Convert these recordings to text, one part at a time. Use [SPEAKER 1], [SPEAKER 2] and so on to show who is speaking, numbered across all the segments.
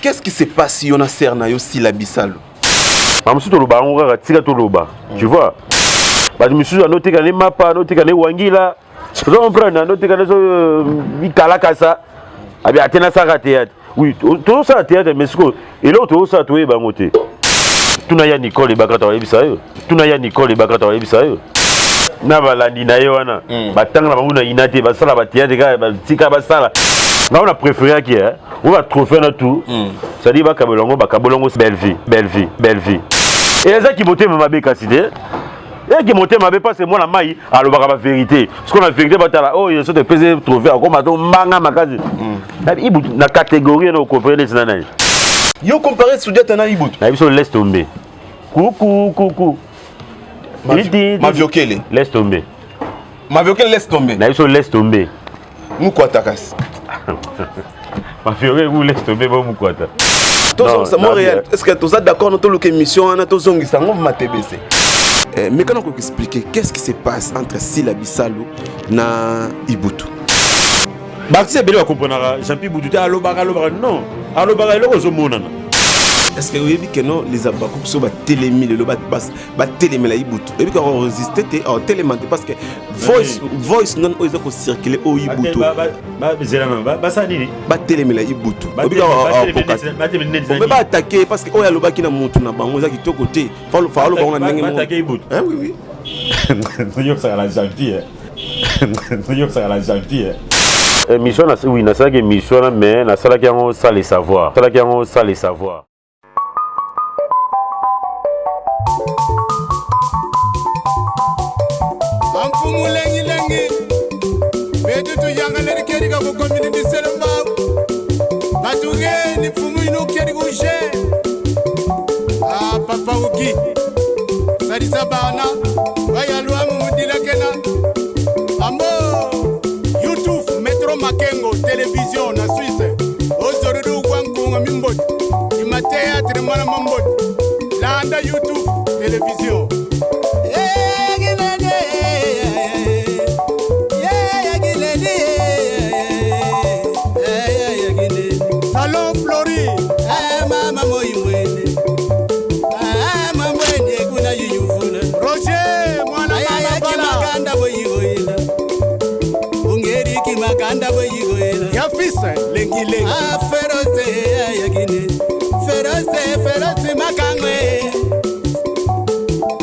[SPEAKER 1] Qu'est-ce qui se passe yo na sœur na yo Sila Bisalu?
[SPEAKER 2] Ba mosusu toloba yango kaka tika toloba. Tu vois? Bato misusu anoteka ne mapa, anoteka ne wangila. Ozo comprendre, anoteka ne so mikalakasa. Abi ate nasaka théâtre. Oui, tozosala théâtre mais sikoyo eloko tozosala toyeba yango te. Tuna ya Nicole Ebakata bayebisa yo. Tuna ya Nicole Ebakata bayebisa yo. Na balandi na ye wana batanga na bango na ina te, basala ba théâtre kaka batika basala. Ngai na préféraki oyo ba trophée na tout, c'est-à-dire bakabela yango, bakabola yango belle vie, belle vie, belle vie. Ezaki motema mabe kasi te, eyaki motema mabe parce que mwana mai alobaka ba vérité. Sikoyo na vérité batala oyo so topesi trophée akoma to mbanga makasi Ibutu na catégorie na ocompare neti na nani?
[SPEAKER 1] Yo comparé Sudiata na Ibutu?
[SPEAKER 2] Na biso laisse tomber, kuku kuku.
[SPEAKER 1] Maviokele.
[SPEAKER 2] Laisse tomber.
[SPEAKER 1] Maviokele laisse tomber.
[SPEAKER 2] Na biso laisse tomber.
[SPEAKER 1] Mukwata kasi.
[SPEAKER 2] Maviokele ku laisse tomber bo mukwata.
[SPEAKER 1] Tozongisa Montréal, est ce que toza d'accord no toluka émission wana tozongisa yango matebese? Mais quand on expliquer qu'est-ce qui se passe entre Sila Bisalu na Ibutu?
[SPEAKER 2] Baartiste ebele bakomprenaka Jean-Pierre Butu te, alobaka alobaka, non, alobaka eloko ezomonana.
[SPEAKER 1] Est ce que oyebi ke non, les abakuku so batelemi lelo, batelemela Ibutu, oyebi kaka résister te, otelema te, parce que voice non oyo eza kocircule oyo Ibutu.
[SPEAKER 2] Basala nini?
[SPEAKER 1] Batelemela Ibutu, oyebi kaka obe baattaquer parce que oyo alobaki na motu na bango eza kitoko te, fa aloba ngo na ndenge
[SPEAKER 2] moko. Ibutu.
[SPEAKER 1] Oui.
[SPEAKER 2] Yosaka na Jean-Pierre, yosaka na Jean-Pierre émission na, oui, nasalaki émission wana, mais nasalaki yango sans le savoir, nasalaki yango sans le savoir.
[SPEAKER 3] Amfumu lengilengi betu tuyangaleri kerika ku community selembao batugeni mfumu inu keri kushe ah, papa uki salisa bana bayalwamu mudilakena ambo YouTube Metro Makengo télévision na Suisse ozorudu gwankunga mimboti ima théâtre mwana mamboti landa YouTube télévision. Salon Flori.
[SPEAKER 4] Mama moimwene mama mwene kuna yuyuvuna.
[SPEAKER 3] Roger mwana mama bala.
[SPEAKER 4] Makanda boyigoyela ungeriki makanda boyigoyela.
[SPEAKER 3] Ya fils lengi lengi.
[SPEAKER 4] Ah, ferose ayagine ferose ferose makangwe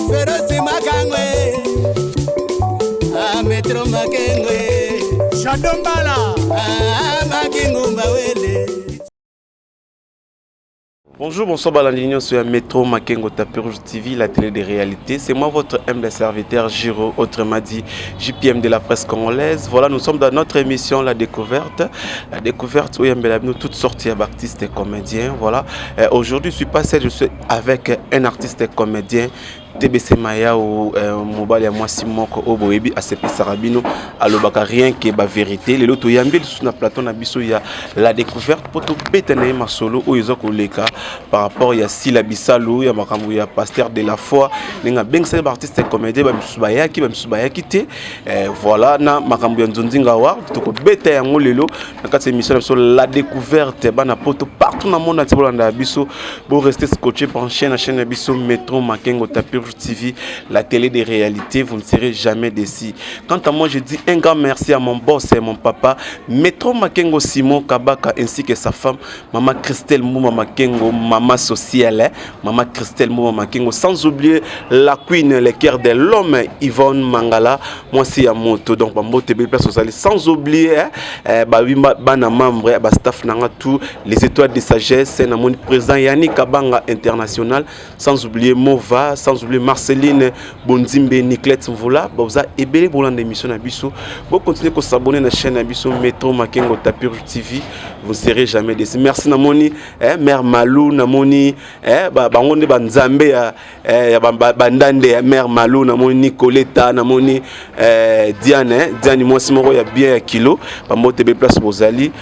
[SPEAKER 4] ferose makangwe ah, Metro Makengwe.
[SPEAKER 3] Shadombala.
[SPEAKER 4] Ah, makingumba wele.
[SPEAKER 1] Bonjour, bonsoir, balandi nyonso ya Metro Makengo Tapis Rouge TV, la télé des réalités. C'est moi, votre humble serviteur Giro, autrement dit JPM de la presse congolaise. Voilà, nous sommes dans notre émission La Découverte. La Découverte où il y a nous toutes sortes d'artistes et comédiens. Voilà. Aujourd'hui, je suis pas seul, je suis avec un artiste et comédien. TBC Maya ou mobali ya mwasi moko oyo boyebi asepesaka bino, alobaka rien que ba vérité. Lelo toyambi lisusu na plateau na biso ya La Découverte mpo tobeta na ye masolo oyo eza koleka par rapport ya Sila Bisalu, ya makambo ya pasteur de la foi, ndenge abengisaki baartiste comédien, bamisusu bayaki, bamisusu bayaki te. Voilà, na makambo ya Nzonzinga Award, tokobeta yango lelo na kati ya émission na biso La Découverte. Bana poto partout na monde entier, bolanda ya biso, bo rester scotché, branché na chaîne na biso Metro Makengo Tapis Rouge TV, la télé des réalités, vous ne serez jamais déçus. Quant à moi, je dis un grand merci à mon boss et mon papa Metro Makengo Simon Kabaka, ainsi que sa femme Maman Christelle Mouma Makengo, Maman sociale, hein, Maman Christelle Mouma Makengo, sans oublier la queen, le cœur de l'homme Yvonne Mangala, moi si ya moto, donc bambote place ozali, sans oublier hein, ba bana membre ba staff nanga tout, les étoiles de sagesse, na mon président Yannick Kabanga international, sans oublier Mova, sans oublier Marceline Bonzimbe, Niclette Mvula. Boza ebele bolanda émission na biso, bo continuer ko s'abonner na chaîne na biso Metro Makengo Tapis Rouge TV, vous ne serez jamais déçus. Merci namoni eh, mère Malou, namoni eh, ba bango nde ba nzambe ya eh, ya bandande ya mère Malou, namoni Nicoleta, namoni eh, Diane, eh, Diane mwasi moko ya bien ya kilo, bambote be place bozali.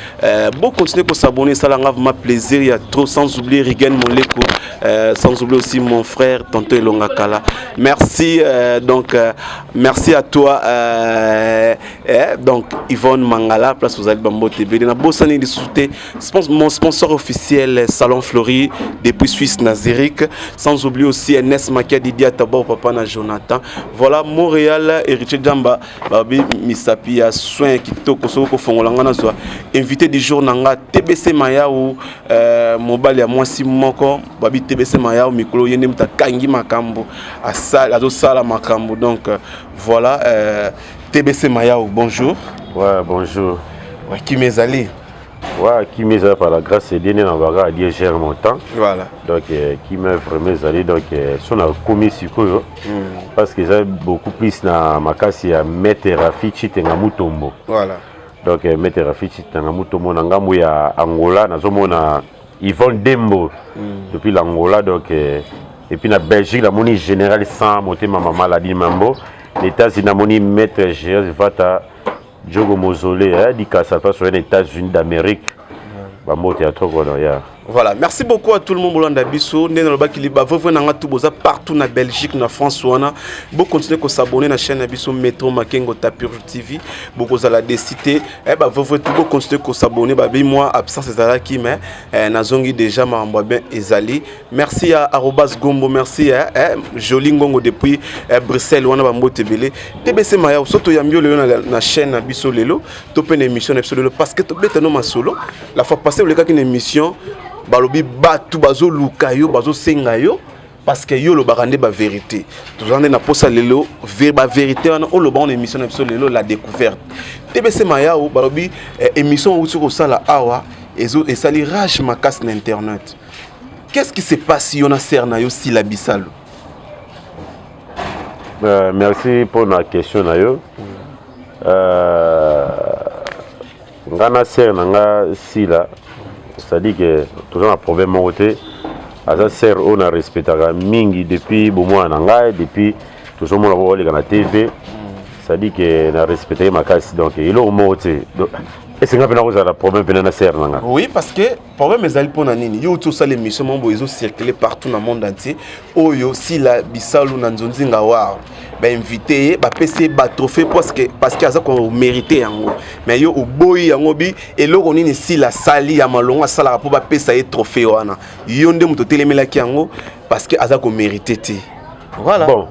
[SPEAKER 1] Bo continuer ko s'abonner, ça langa vraiment plaisir ya trop, sans oublier Rigen Moleko, sans oublier aussi mon frère tonton Elonga Kala. Merci donc merci à toi donc Yvonne Mangala, place bozali, bambote be na bosani lisusu. te. Mon sponsor officiel, Salon Fleury depuis Suisse na Zurich, sans oublier aussi Ernest Makia, Didier Tabor, papa na Jonathan. Voilà, Montréal, Héritier Jamba, babi misapi ya soin kitoko. Soki kofongola nga, nazwa invité du jour na nga, TBC Mayau, mobali ya mwasi moko. Babi TBC Mayau, mikolo ye nde moto akangi makambo, azosala makambo. Donc voilà, TBC Mayau, bonjour.
[SPEAKER 2] Ouais, bonjour.
[SPEAKER 1] Ouais, kimi ezali.
[SPEAKER 2] Ouais, kimi eza par la grâce de Dieu, na baka Dieu gère mon temps.
[SPEAKER 1] Voilà.
[SPEAKER 2] Donc kimi vraiment ezali, donc so nakomi sikoyo parce que eza beaucoup plus na makasi ya maître Rafi Chitenga Mutombo.
[SPEAKER 1] Voilà.
[SPEAKER 2] Donc maître Rafi Chitenga Mutombo na ngambo ya Angola, nazomona Yvonne Dembo depuis l'Angola. Donc et puis na Belgique namoni général sans motema, mama Ladine Mambo. Na États-Unis namoni maître Gérard Vata Diogo Mausolée, dikasa place oyo na États-Unis d'Amérique, bambote ya trop kono ya.
[SPEAKER 1] Voilà, merci beaucoup à tout le monde. Bolanda biso nde nalobaki, baveuve na nga tu boza partout na Belgique, na France wana, bocontinue kos'abonner na chaîne na biso Metro Makengo Tapir TV, bokozala déçus te. Baveuve tu bocontinue kos'abonner. Babi mwa absence ezalaki, mais nazongi déjà, makambo ya bien ezali. Merci à arobas Gombo, merci Joli Ngongo depuis Bruxelles wana, bambote ebele. TBC Maya, so toyambi yo lelo na chaîne na biso lelo, to mpe na émission na biso lelo, parce que tobetano masolo. La fois passée olekaki na émission, balobi bato bazoluka yo, bazosenga yo, parce que yo olobaka nde bavérité. Toza nde na posa lelo bavérité wana oloba na émission na biso lelo, La Découverte. TBC Mayao, balobi émission outi kosala awa esali rage makasi na internet. Qu'est-ce qui se passe, yo na sœur na yo Sila Bisalo?
[SPEAKER 2] Merci pour la question na yo. Nga na sœur na nga Sila, c'est-à-dire que toza na problème moko te. Aza sœur oyo na respectaka mingi depuis bomwana na ngai, depuis tozomona bo oleka na TV, c'est-à-dire que na respectaki makasi. Donc eloko moko te esenga mpena kozala problème mpena na sœur na nga.
[SPEAKER 1] Oui, parce que problème ezali mpona nini? Yo oti osala émission moko boye, ezocircule partout na monde entier, oyo Sila Bisalu na Nzonzinga war bainvite ye, bapesi ye batrophée parce que aza komérite yango, mais yo oboyi yango. Bi eloko nini Sila asali ya malongo asalaka mpo bapesa ye trophée wana? Yo nde moto otelemelaki yango parce que aza komérite te. Voilà.
[SPEAKER 2] Bon,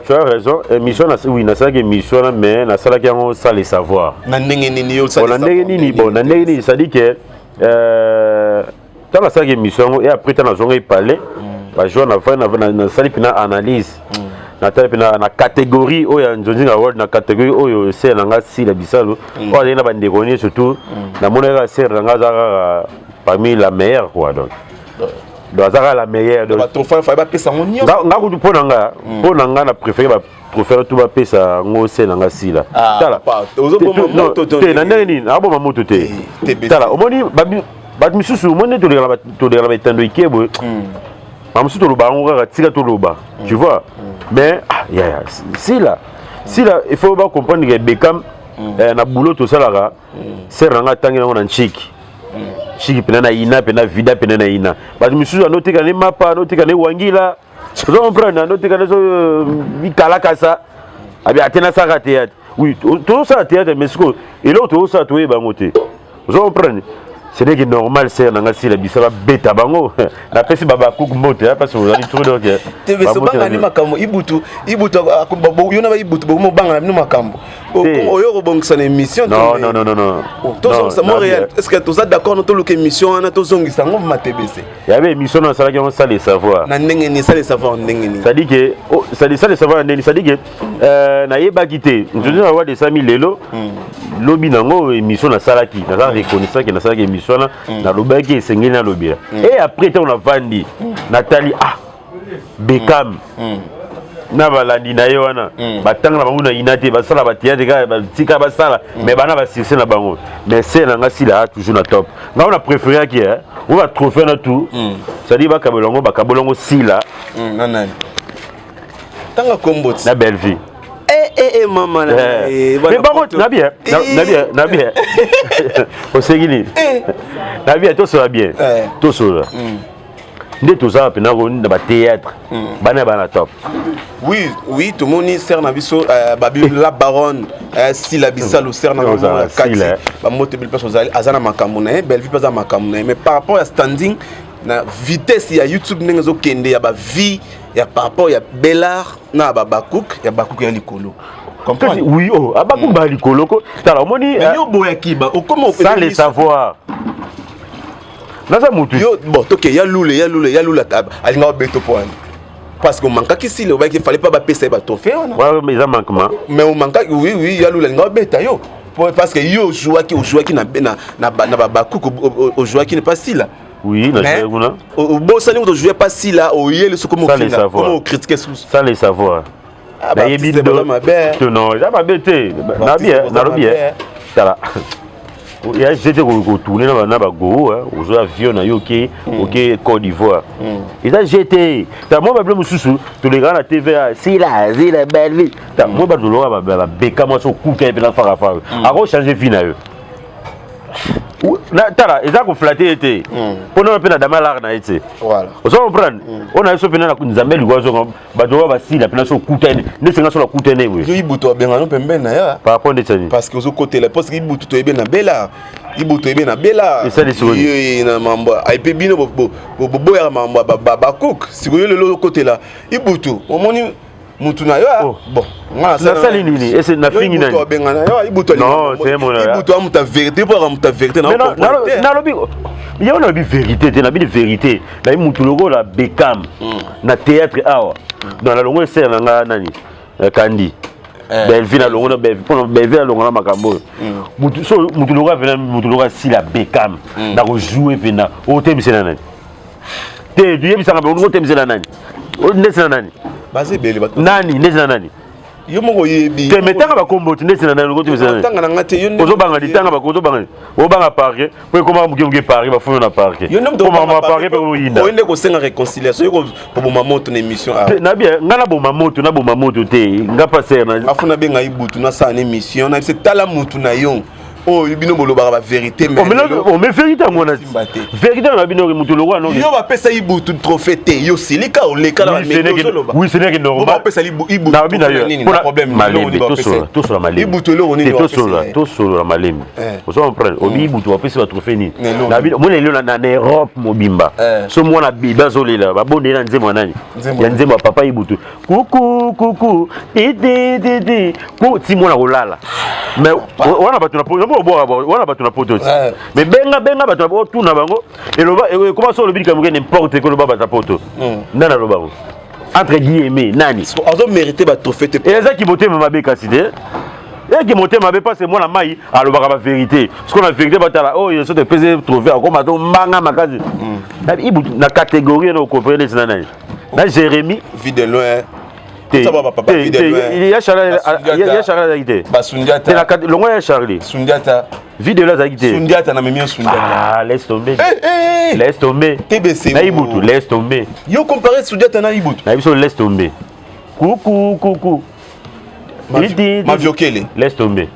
[SPEAKER 2] tu as raison. Émission, oui, nasalaki émission wana, mais nasalaki yango sans le savoir.
[SPEAKER 1] Na ndenge nini yo?
[SPEAKER 2] Bon, na ndenge nini? Bon, na ndenge nini? C'est-à-dire que ntango nasalaki émission yango et après ntango nazonga epale bajour, nasali mpena analyse, natali mpena na catégorie oyo ya Nzonzinga World, na catégorie oyo sœur na nga Sila Bisalo oyo azali na bandeko nie, surtout namonaki kaka sœur na nga aza kaka parmi la meilleure, quoi. Donc aza kaka la meilleure. Donc
[SPEAKER 1] batrophée faye bapesa yango nyonso.
[SPEAKER 2] Nga kutu, mpo na nga na préféré batrophée tu bapesa yango sœur na nga Sila.
[SPEAKER 1] Ah,
[SPEAKER 2] tala
[SPEAKER 1] papa, ozoboma moto to
[SPEAKER 2] te? Na ndenge nini nakoboma moto te?
[SPEAKER 1] TBC.
[SPEAKER 2] Tala, omoni bato misusu, omoni nde tolekala baetando ike boye, bamosusu toloba yango kaka tika toloba, tu vois. Mais ah, yaya Sila, Sila, il faut bacomprendre ke Bekam na boulot tosalaka, sœur na nga atangi nango na nchiki nchiki mpena na ina mpena vida mpena na ina. Bato misusu anoteka ne mapa, anoteka ne wangila, ozo comprendre, anoteka ne so bikalakasa, abi ate nasalaka théâtre. Oui, tozosala théâtre, mais sikoyo eloko tozosala toyeba yango te, ozo comprendre. Ce n'est que normal, sœur na nga Sila bisa babeta bango. Napesi babakuku mbote parce que ozali trop, donc
[SPEAKER 1] TBC, obanga ni makambo ibutu ibutu yo na baibutu bokomobanga na bino makambo oyo kobongisa na émission.
[SPEAKER 2] Non, non, non, non, non.
[SPEAKER 1] Tozongisa Montréal, est ce que toza d'accord no toluka émission wana, tozongisa yango ma TBC?
[SPEAKER 2] Yabe émission na asalaki yango sans le savoir.
[SPEAKER 1] Na ndenge nini sans le savoir? Ndenge nini?
[SPEAKER 2] C'est-à-dire que oh, c'est-à-dire sans le savoir na ndenge, c'est-à-dire que nayebaki te nzozi na wade esami lelo lobi nango. Émission nasalaki, naza reconnaissant ke nasalaki émission wana, nalobaki esengeli nalobela. Et après ntango navandi, natali, ah, Bekam na balandi na ye wana, batanga na bango na ina te, basala bathéâtre kaka, batika basala, mais bana basuccès na bango. Mais sœur na nga Sila toujours na top. Nga wana préféraki oyo batrophée na tout, c'est-à-dire bakabela yango, bakabola yango Sila.
[SPEAKER 1] Na nani? Tanga kombo ti.
[SPEAKER 2] Na Bellevue.
[SPEAKER 1] Eh eh eh, mama na
[SPEAKER 2] Mais bango na bien, na bien, na bien. Oseki nini? Na bien, tosola bien, tosola. Nde tozala mpena na bathéâtre, bana bana top.
[SPEAKER 1] Oui, tomoni sœur na biso, babi la baronne, Sila Bisalo, sœur na
[SPEAKER 2] Ozala
[SPEAKER 1] bango ya kati.
[SPEAKER 2] Sila.
[SPEAKER 1] Bamoto ebele place ozali, aza na makambo na ye. Bellevue mpe aza na makambo na ye, mais par rapport ya standing na vitesse ya YouTube, ndenge ezokende ya bavie ya par rapport ya Belar na babacook ya bacook ya likolo.
[SPEAKER 2] Kasi
[SPEAKER 1] Comprendre?
[SPEAKER 2] Oui, oh, abakumba likolo ko tala omoni.
[SPEAKER 1] Mais yo boyaki ba okoma
[SPEAKER 2] Sans le savoir, naza mutu.
[SPEAKER 1] Yo bon, toke ya lule, ya lule, ya lule, alinga obeto po wana parce que omankaki sile, obaki fallait pas bapesa ye batrophée wana.
[SPEAKER 2] Wana eza manquement.
[SPEAKER 1] Mais omankaki, oui, ya lule alinga obeta yo parce que yo ojouaki na babacook, ojouaki ne pas sila.
[SPEAKER 2] Oui, na joué kuna.
[SPEAKER 1] Obosani moto ojoué pas sila, oyeli soki
[SPEAKER 2] Sans le savoir.
[SPEAKER 1] omofinga, ocritique susu.
[SPEAKER 2] Sans le savoir. Nayebi.
[SPEAKER 1] Baartiste baza mabe.
[SPEAKER 2] To non, eza mabe te. Nabi
[SPEAKER 1] Baartiste baza
[SPEAKER 2] nalobi
[SPEAKER 1] mabe.
[SPEAKER 2] Tala, ya jete kotourne na bagoro, ozwa avion na yo, oke Côte d'Ivoire, eza jete. Ta mwa babilo mosusu tolekaka na TV, sila zila Belleville. Ta mwa bato toloka babeka mwasi, okuta ye mpena farafara, akochange vie na yo. Tala, eza koflatter ye te, mpo nano mpe na dama lare na ye te. Ozo comprendre? Oyo na biso mpena na Nzambe likwa azonga bato oyo basila mpena so okuta ye nde senga so nakuta ye boye.
[SPEAKER 1] Yo Ibutu abengano pembeni na yo.
[SPEAKER 2] Par rapport ndeti ani?
[SPEAKER 1] Parce que ozokotela, parce que Ibutu toyebi na Bela, Ibutu toyebi na Bela.
[SPEAKER 2] Esali sikoyo nini?
[SPEAKER 1] Ye na mambo epe bino boboyaka mambo ya bacook. Sikoyo lelo ozokotela Ibutu, omoni mutu na yo.
[SPEAKER 2] Oh.
[SPEAKER 1] Bon, nga
[SPEAKER 2] Nasali nini? Ese nafingi nani?
[SPEAKER 1] Abengana yo Ibutu.
[SPEAKER 2] Non, c'est mon-
[SPEAKER 1] Ibutu amuta vérité, mpo amuta vérité na
[SPEAKER 2] Mais
[SPEAKER 1] comprendre te.
[SPEAKER 2] Nalobi yango, nalobi vérité te, nabi vérité. Nayebi mutu lokola Bekam na théâtre awa. Donc nalongo esere na nga nani, Kandi Bellevue, nalongo na Bellevue mpona Bellevue, nalongo na makambo oyo. Mutu so mutu lokola pena, mutu lokola Sila Bekam nakojoue mpena otemisela nani te? Tuyebisanga mpe otemisela nani? Ndesi na nani?
[SPEAKER 1] Baza ebele bato.
[SPEAKER 2] Nani ndesi na nani?
[SPEAKER 1] Yo moko oyebi.
[SPEAKER 2] Te, me tanga bakombo ti ndesi na nani otemisela nani?
[SPEAKER 1] Tanga na nga te, yo nde.
[SPEAKER 2] Ozobanga litanga bako, ozobanga, obanga parquet po ekoma moke moke, parquet bafuno na parquet.
[SPEAKER 1] Yo nde moto.
[SPEAKER 2] Komama parquet mpe oyinda.
[SPEAKER 1] Oyo nde kosenga réconciliation, yo koboma moto na émission awa.
[SPEAKER 2] Nabi nga naboma moto, naboma moto te, nga paser na
[SPEAKER 1] Afuna benga Ibutu, nasala na émission na biso. Tala mutu na yo oyo bino bolobaka bavérité, mais lelo
[SPEAKER 2] ome vérité yango wana.
[SPEAKER 1] Simba te.
[SPEAKER 2] Vérité na bino, motu lokwa noki.
[SPEAKER 1] Yo bapesa Ibutu trophée te, yo silika, oleka na bamédia, ozoloba.
[SPEAKER 2] Oui, ce n'est que normal.
[SPEAKER 1] Bapesa Ibutu
[SPEAKER 2] Nabi na yo
[SPEAKER 1] nini na problème?
[SPEAKER 2] Malembe, tosolola, tosolola malembe.
[SPEAKER 1] Ibutu eloko nini
[SPEAKER 2] Te, tosolola.
[SPEAKER 1] bapesa ye?
[SPEAKER 2] Tosolola malembe. Ozo comprendre? Obi Ibutu bapesi batrophée nini?
[SPEAKER 1] Na eloko.
[SPEAKER 2] Nabi mona elio na Europe mobimba. So mwana bebe azolela, babondeli na nzembo ya nani?
[SPEAKER 1] Nzembo
[SPEAKER 2] Ya nzembo ya papa Ibutu, kuku kuku titititi ku ti mwana kolala. Mais wana bato na poto obwaka, wana bato na poto ti. Mais benga, benga bato na otuna bango, eloba ekoma so olobi likambo ke n'importe quoi, eloba bato ya poto. Nani aloba ngo entre guillemets? Nani?
[SPEAKER 1] Azomérite batrophée te.
[SPEAKER 2] Ezaki motema mabe kasi te, eki motema mabe parce mwana mai alobaka bavérité. Sikoyo na vérité batala oyo so topesi trophée, akoma to mbanga makasi. Ibutu na catégorie na okomprendre neti na nani, na Jérémie.
[SPEAKER 1] Vie de loin.
[SPEAKER 2] Te.
[SPEAKER 1] Ça va, papa,
[SPEAKER 2] Te,
[SPEAKER 1] vie de
[SPEAKER 2] te,
[SPEAKER 1] loin.
[SPEAKER 2] ya Charlie.
[SPEAKER 1] Basundiata.
[SPEAKER 2] Ya Charlie azalaki te.
[SPEAKER 1] Basundiata.
[SPEAKER 2] Te, na longo ya Charlie.
[SPEAKER 1] Sundiata.
[SPEAKER 2] Vie de loin azalaki te.
[SPEAKER 1] Sundiata na memi yo Sundiata.
[SPEAKER 2] Ah, laisse tomber.
[SPEAKER 1] Eh, eh, eh.
[SPEAKER 2] Laisse tomber.
[SPEAKER 1] TBC.
[SPEAKER 2] Na Ibutu, laisse tomber.
[SPEAKER 1] Yo comparé Sundiata na Ibutu?
[SPEAKER 2] Na biso, laisse tomber, kuku kuku.
[SPEAKER 1] Maviokele.
[SPEAKER 2] Laisse tomber.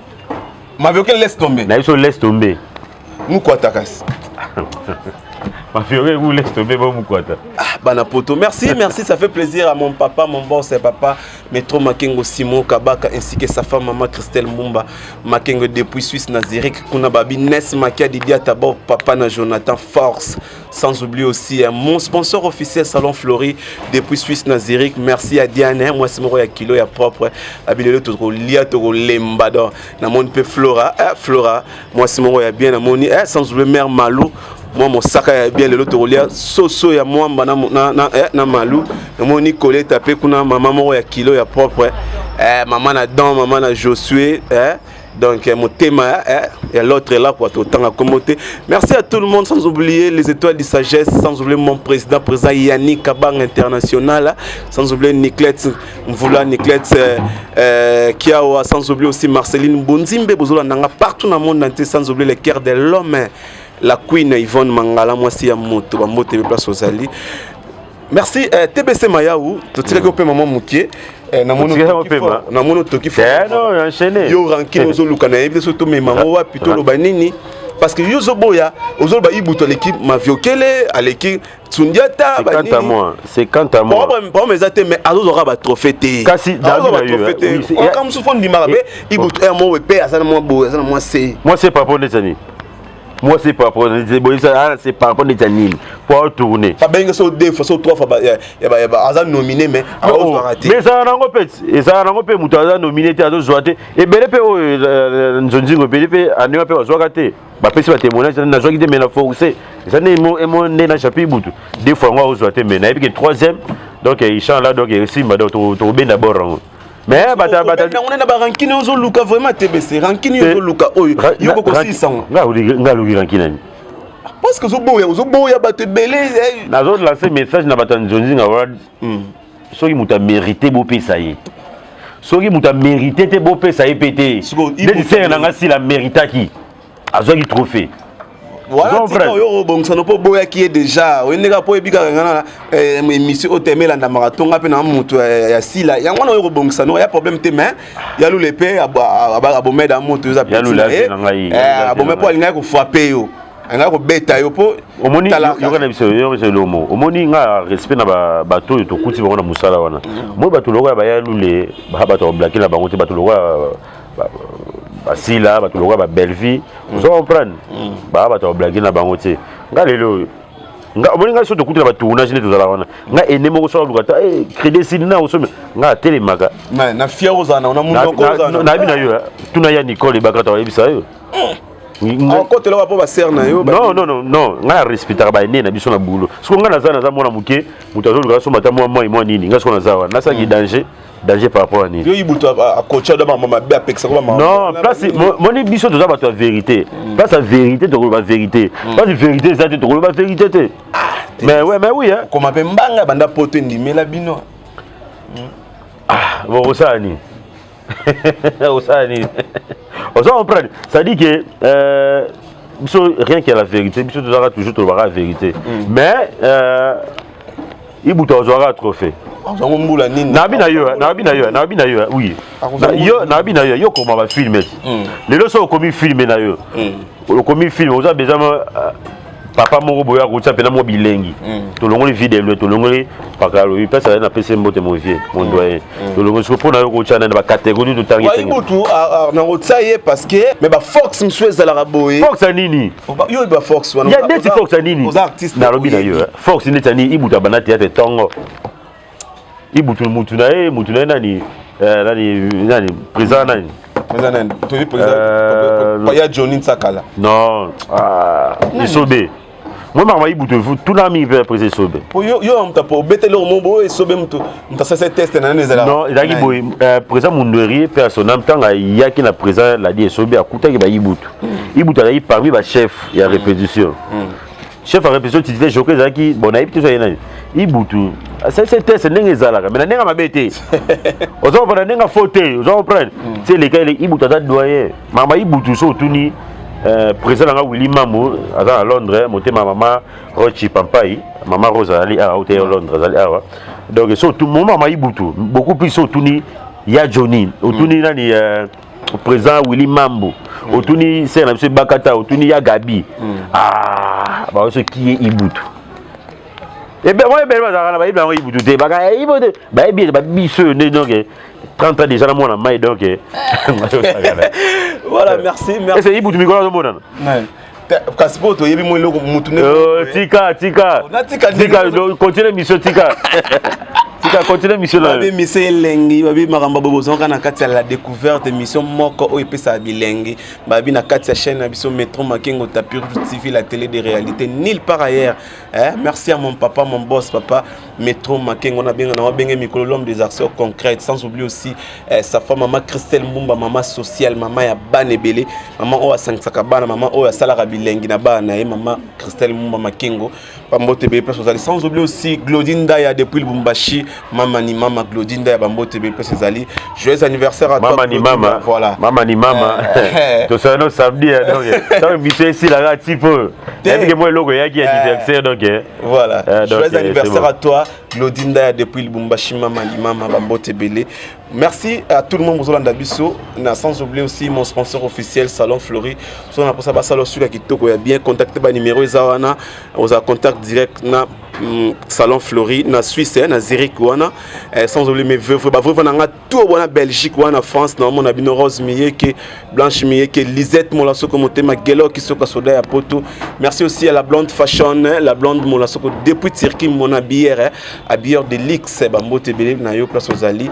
[SPEAKER 1] Maviokele, laisse tomber.
[SPEAKER 2] Na biso, laisse tomber.
[SPEAKER 1] Mukwata kasi.
[SPEAKER 2] Maviokele ku, laisse tomber bo Mukwata.
[SPEAKER 1] Ah, bana poto, merci, merci, ça fait plaisir à mon papa, mon boss et papa, Metro Makengo Simon Kabaka, ainsi que sa femme, maman Christelle Mumba Makengo depuis Suisse, na Zurich, kuna babi Nes Makia Didia Tabo, papa na Jonathan Force, sans oublier aussi, hein, mon sponsor officiel Salon Fleury depuis Suisse na Zurich. Merci à Diane, hein, moi c'est ya kilo ya propre, abilelo to lia to lemba donc na mon pe Flora, eh, Flora, moi c'est ya bien na moni, eh, sans oublier mère Malou, mwa mosaka ya bien. Lelo tokolia soso ya mwamba na malu. Namoni Koleta mpe kuna, mama moko ya kilo ya propre, eh, mama na Dan, mama na Josué, eh, donc motema, eh, et l'autre là quoi, totanga kombo te. Merci à tout le monde, sans oublier les étoiles du sagesse, sans oublier mon président, président Yannick Kabang international, sans oublier Niclette Mvula, Niclette Kiawa, sans oublier aussi Marceline Bonzimbe Bozola nanga partout dans le monde entier, sans oublier le cœur de l'homme, la queen Yvonne Mangala, mwasi ya moto, bambote place ozali. Merci, TBC Mayaou, totikaki mpe mama mokie. Namoni otoki.
[SPEAKER 2] Non, enchaîné.
[SPEAKER 1] Yo rankine ozoluka, nayebi te so tomema ngo wapi, toloba nini. Parce que yo ozoboya, ozoloba Ibutu aleki Maviokele, aleki Sundiata.
[SPEAKER 2] C'est quant à moi, c'est quant à moi.
[SPEAKER 1] Problème eza te, mais azozwaka batrophée te.
[SPEAKER 2] Kasi
[SPEAKER 1] azozwa batrophée te. Oka mosusu fo ndimaka mpe Ibutu r mo mpe aza na mwa boye, aza na mwa se.
[SPEAKER 2] Moi, c'est par rapport neti nini? Moi, c'est par rapport, c'est par rapport neti nini po tourner?
[SPEAKER 1] Babengi so deux fois, so trois fois, aza nominé, mais azozwaka te.
[SPEAKER 2] Mais ezala nango mpe, ezala nango mpe, moto aza nominé te, azozwa te. Ebele mpe oyo nzonzingo, ebele mpe anema mpe bazwaka te. Bapesi batémoignage: nazwaki te, mais na forcé. Eza nde emo nde na chapi Butu deux fois yango azozwa te, mais nayebi ke troisième, donc ichan là, donc esimba, donc tokobenda bord yango, mais
[SPEAKER 1] yango na barancune ozoluka vraiment TBC, rancune ozoluka oyo yo kokosilisa ngo.
[SPEAKER 2] Nga aluki rancune nani?
[SPEAKER 1] Parce que ozoboya, ozoboya bato ebele.
[SPEAKER 2] Nazolancer message na bato ya nzonzinga wana: soki moto amérité, bopesa ye. Soki moto amérité te, bopesa ye mpe te. Neti sere na nga sila améritaki, azwaki trophée.
[SPEAKER 1] Voilà, tika oyo obongisana mpo oboyaki ye déjà. Oye ndenge mpo oyebi kaka nga na émission oyo teme elandamaka, tonga mpe na moto ya sila yango wana. Oyo kobongisana ya problème te, mais ya Lule mpe abomeda moto oyo eza abome mpo alingaki kofrapper yo, alingaki kobeta yo mpo.
[SPEAKER 2] Omoni, yoka na biso, yoka biso elomo. Omoni, nga respect na bato oyo tokuti bango na mosala wana. Moi, bato lokola baya Lule, baa bato bablake na bango te. Bato lokola basila, bato lokola babellevie, ozo comprendre, baa bato bablake na bango te. Nga lelo, nga omoni ngai, so tokuti na batournage nde tozala wana, nga ene moko so aluka ta crédit esili na osome, nga atelemaka.
[SPEAKER 1] Na fier ozala na munoko.
[SPEAKER 2] Nayebi na yo, tuna ya Nicole Ebakata, bayebisa yo.
[SPEAKER 1] Akotelaka mpo basere na yo.
[SPEAKER 2] Non, non, non, non, ngai arespectaka baene na biso na bulo. Siko ngai naza mwana moke, moto azoluka asomba ata mwa mai, mwa nini. Ngai siko naza wana, nasalaki danger, danger par rapport à nini?
[SPEAKER 1] Yo Ibutu akotia do mama mabe, apekisaka.
[SPEAKER 2] Non, place moni biso toza bato ya vérité. Place ya vérité, tokoloba vérité. Place vérité eza te, tokoloba vérité te. Mais ouais, mais oui, hein.
[SPEAKER 1] Koma mpe mbanga banda poto endimela bino.
[SPEAKER 2] Ah bon, osala nini? Osala nini? Oza comprendre, c'est à dire que biso, rien que la vérité, biso tozalaka toujours, tolobaka la vérité. Mais Ibutu azwaka trophée.
[SPEAKER 1] Azwango mbula nini?
[SPEAKER 2] Nabi na yo, nabi na yo, nabi na yo, oui, yo nabi na yo. Yo koma bafilm ti lelo, so okomi film na yo, okomi film, oza besoin papa moko boye akotia mpena mwa bilengi. Tolongoli videlo, tolongoli pakalo, mpesa azali, napesi mbote, mon vieux, mon doyen. Tolongoli siko mpo na yo kotia nani bacatégorie totangi?
[SPEAKER 1] Ibutu nakotia ye parce que, mais baforce mosusu ezalaka boye.
[SPEAKER 2] Force ya nini?
[SPEAKER 1] Yo baforce wana.
[SPEAKER 2] Ya neti force ya nini?
[SPEAKER 1] Oza artiste.
[SPEAKER 2] Nalobi na yo, force neti ya nini? Ibutu abanda théâtre ntongo. Ibutu, mutu na ye, mutu na ye nani, nani, nani, président nani?
[SPEAKER 1] Président nani? Toyebi président ya Johnny Nsakala.
[SPEAKER 2] Non, Esobe. Moi, makambo Ibutu, tuna mingi mpe président Esobe.
[SPEAKER 1] Po yo moto apo obeteli omo boyo Esobe, moto moto asalisa test na nani ezalaka?
[SPEAKER 2] Non, ezalaki boye: président Mundweri mpe asonam, ntango ayaki na président Ladi Esobe, akutaki ba Ibutu. Ibutu azalaki parmi bachef ya répétition, chef ya répétition titulaire joke ezalaki. Bon, nayebi te so aye nani. Ibutu asalisi test ndenge ezalaka, mais na ndenge mabe te, oza comprendre, ndenge faux te, oza comprendre ti eleka ele. Ibutu aza doyen. Mama Ibutu, so otuni président nanga Willi Mambu, aza na Londres, motema mama Rochi Pampai, mama Rose azali awa, ute Londres, azali awa. Donc so mo mama Ibutu beaucoup plus, so otuni ya Johnny, otuni nani, président Willi Mambu, otuni sere na biso Ebakata, otuni ya Gabi, ah, baosoki ye Ibutu. Ebe moi ebele bazalaka na bayebi yango Ibutu te, baka Ibutu bayebi ete babiso oyo nde. Donc 30 ans déjà na mwana mai, donc.
[SPEAKER 1] Voilà, merci, merci.
[SPEAKER 2] Ese Ibutu mikolo azomonana.
[SPEAKER 1] Kasi mpo toyebi mo eloko mutu.
[SPEAKER 2] Tika, tika.
[SPEAKER 1] Natika.
[SPEAKER 2] Tika, continue mission, tika, tika, continue mission na.
[SPEAKER 1] Babi mission elengi, babi makambo boye bozwaka na kati ya La Découverte, émission moko oyo epesaka bilengi. Babi na kati ya chaîne na biso Métro Makengo Tapir TV, la télé de réalité, nulle part ailleurs, eh? Merci à mon papa, mon boss, papa Métro Makengo na benga na wabenge mikolo, l'homme des actions concrètes. Sans oublier aussi sa femme, maman Christelle Mbumba, maman sociale, maman ya bana ebele, maman oyo asangisaka bana, maman oyo asalaka bilengi na bana na ye, maman Christelle Mbumba Makengo, pambote ebele place ozali. Sans oublier aussi Glodine Ndaya depuis Lubumbashi. Mama ni mama Glodie Ndaya, bambote ebele place ezali. Joyeux anniversaire à toi.
[SPEAKER 2] Mama ni
[SPEAKER 1] Glodie
[SPEAKER 2] mama.
[SPEAKER 1] Ndaya, voilà.
[SPEAKER 2] Mama ni mama. Tosala no samedi, hein, donc ntango émission esilaka ti po nayebi ke mwa eloko eyaki anniversaire, donc
[SPEAKER 1] Voilà.
[SPEAKER 2] Donc,
[SPEAKER 1] Joyeux anniversaire
[SPEAKER 2] c'est bon.
[SPEAKER 1] à toi, Glodie Ndaya depuis Lubumbashi, Mama ni mama, bambote ebele. Merci à tout le monde, bozolanda biso. Na sans oublier aussi mon sponsor officiel, Salon Fleury. So na posa basalo suka kitoko ya bien, contacter ba numéro eza wana, oza contact direct na Salon Fleury na Suisse, hein, na Zurich wana. Sans oublier mes veuves, ba veuve na nga tout wana Belgique wana France, na mona bino Rose Miyeke, Blanche Miyeke, Lisette Molasoko Motema, Gelo Kisoka Soda ya Poto. Merci aussi à la Blonde Fashion, hein, la Blonde Molasoko depuis Turquie, mon habilleur, hein, habilleur de luxe, ba mbote ebele na yo place ozali.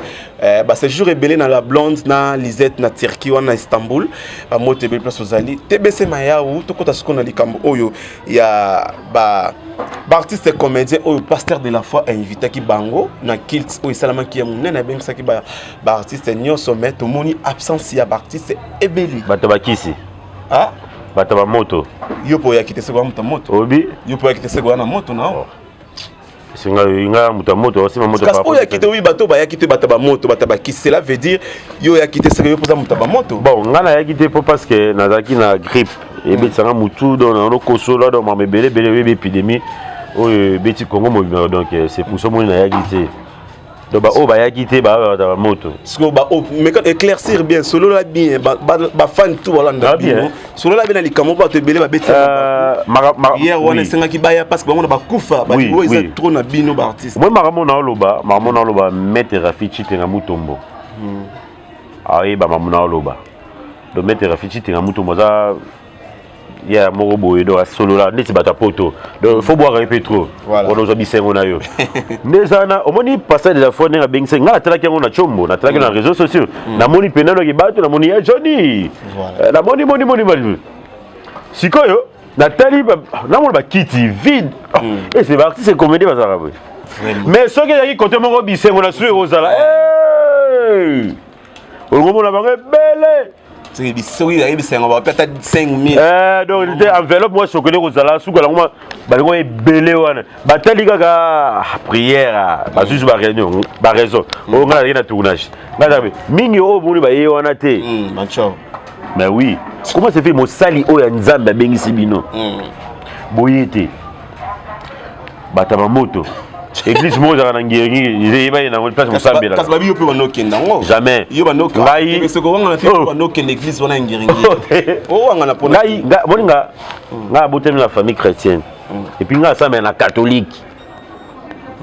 [SPEAKER 1] Ba séjour ebele na la Blonde na Lisette na Turquie wana na Istanbul, ba mbote ebele place ozali. TBC Mayaou, tokota siko na likambo oyo ya ba artiste comédien oyo pasteur de la foi a invitaki bango na culte oyo esalamaki ya monene, abengisaki ba artiste nyonso, mais tomoni absence ya ba artiste ebele.
[SPEAKER 2] Bato bakisi.
[SPEAKER 1] Ah?
[SPEAKER 2] Bato bamoto.
[SPEAKER 1] Yo mpo oyaki te, seko ya moto ya moto.
[SPEAKER 2] Obi.
[SPEAKER 1] Yo mpo oyaki te, seko wana moto na yo.
[SPEAKER 2] Singa nga moto ya moto osima moto.
[SPEAKER 1] Kasi oyo oyaki te, oyi bato bayaki te, bato bamoto, bato bakisi, cela veut dire yo oyaki te, seko yo mpoza moto ya bamoto.
[SPEAKER 2] Bon, nga nayaki te mpo parce que nazalaki na grippe ebetisanga mutu, donc nakosola, donc makambo ebele ebele. Oyebi épidémie oyo ebeti Congo mobimba, donc c'est pour ça moni nayaki te. Donc baoyo bayaki te, bato bamoto.
[SPEAKER 1] Siko ba oh, mais quand éclaircir bien, solola bien, ba fan tout balanda
[SPEAKER 2] Ah, bien.
[SPEAKER 1] bino, solola bien na likambo, bato ebele babeti hier wana esengaki baya parce que bango na bakufa bato oyo eza trop na bino ba artiste.
[SPEAKER 2] Moi, makambo na oloba, maître Rafi Chitenga Mutombo ayeba makambo na oloba. Donc maître Rafi Chitenga Mutombo aza ya moko boye, donc asolola neti bato ya poto, donc faut boire ye mpe trop. Wana ozwa bisengo na yo nde eza wana. Omoni passage de la foi ndenge abengisa ngai, natalaki yango na Tshombo, natalaki na réseaux sociaux, namoni mpena noki bato, namoni ya Johnny. Namoni moni moni moni sikoyo natali namona bakiti vide et c'est ba artiste comédie bazalaka boye, mais soki ezalaki kote moko, bisengo na suki ekozala olongomona bango ebele.
[SPEAKER 1] Soki ezalaki bisengo, bape ata 5000.
[SPEAKER 2] Donc te enveloppe mwa chocolat kozala suka yango, balingo ebele wana batali kaka prière, basusu ba réunion, ba raison oyo ngai nazalaki na tournage, ngai nazalaki mingi oyo moni baye wana te.
[SPEAKER 1] Bancho.
[SPEAKER 2] Mais oui, comment se fait mosali oyo ya Nzambe abengisi bino boye te? Bato ya bamoto, église moko ezalaka na Ngiringiri, eyeba ye nango place mosambelaka.
[SPEAKER 1] Kasi babi yo mpe bandokenda yango.
[SPEAKER 2] Jamais.
[SPEAKER 1] Yo
[SPEAKER 2] Ngai-
[SPEAKER 1] bandoseko wangana te.
[SPEAKER 2] Oh.
[SPEAKER 1] Bandokende église wana ya Ngiringiri, owangana mpona
[SPEAKER 2] Ngai moninga ngai abotami na famille chrétienne et puis ngai asambela na catholique,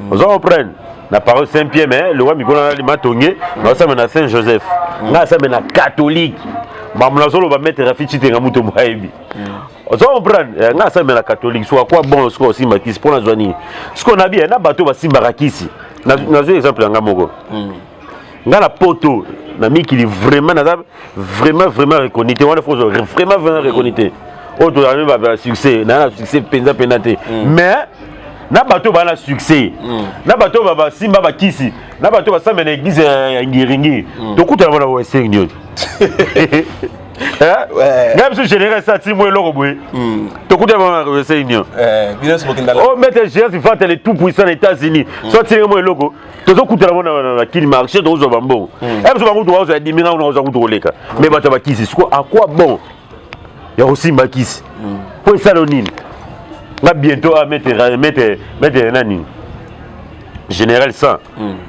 [SPEAKER 2] oza comprendre, na paroisse Saint Pierre, mais le roi mikolo nalima Matonge, naosambela na Saint Joseph. Ngai asambela na catholique, makambo nazoloba, maître Rafi Chitenga moto mo ayebi, oza comprendre. Ngai asambela na catholique. Soka kwa bon, sikoyo osimba kisi mpo nazwa nini? Sikoyo nabi na bato basimbaka kisi. Nazwi exemple ya ngai moko. Ngai na poto na mikili, vraiment naza vraiment vraiment reconnu te wana, faut vraiment vraiment reconnu te. Oyo tozali ba succès naa na succès mpenza mpenza te, mais na bato baa na succès, na bato oyo basimba bakisi, na bato basambela na église ya Ngiringiri, tokutana mpona Western Union. Ngai biso général esa ti mo eloko boye, tokutana mpona Western Union.
[SPEAKER 1] Bino nyonso bokendala.
[SPEAKER 2] Oh, maître Gérard Fanta, le tout puissant na États-Unis, so atinga mo eloko, tozokutana mo na kini marché, tozozwa bambongo. E biso bango tokozwa ya diminga, kuna kozwa kutu koleka. Mais bato ya bakisi siko, à quoi bon ya kosimba kisi mpo esala nini? Nga bientôt a maître nani, général 100,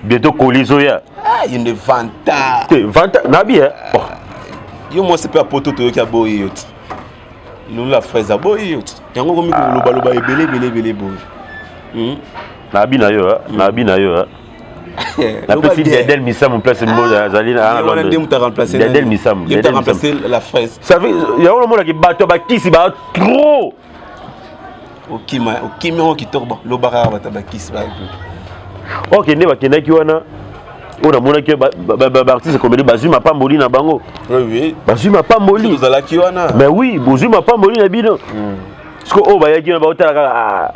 [SPEAKER 2] bientôt colis oya.
[SPEAKER 1] Ah, ye nde vanta.
[SPEAKER 2] Te vanta nabi oh.
[SPEAKER 1] Yo mwasi mpe apoto, toyoki aboyi yo ti Lulu la fraise aboyi yo ti yango komi kolobaloba ebele ebele ebele boye.
[SPEAKER 2] Nabi na yo, nabi na yo, napesi Dedel Misamu place mboza azali na
[SPEAKER 1] wana nde moto aremplace.
[SPEAKER 2] Dedel Misamu.
[SPEAKER 1] Ye moto aremplace la fraise.
[SPEAKER 2] Ça fait yango namonaki bato ya bakisi ba trop.
[SPEAKER 1] Okima, okimi yango kitoko. Bon, lobaka bato ya bakisi ba
[SPEAKER 2] Ok, nde bakendaki wana oyo namonaki ba artiste comédie bazwi mapamboli na bango.
[SPEAKER 1] Oui.
[SPEAKER 2] Bazwi mapamboli.
[SPEAKER 1] Tozalaki wana.
[SPEAKER 2] Mais oui, bozwi mapamboli na bino. Siko oyo bayaki wana, baotala kaka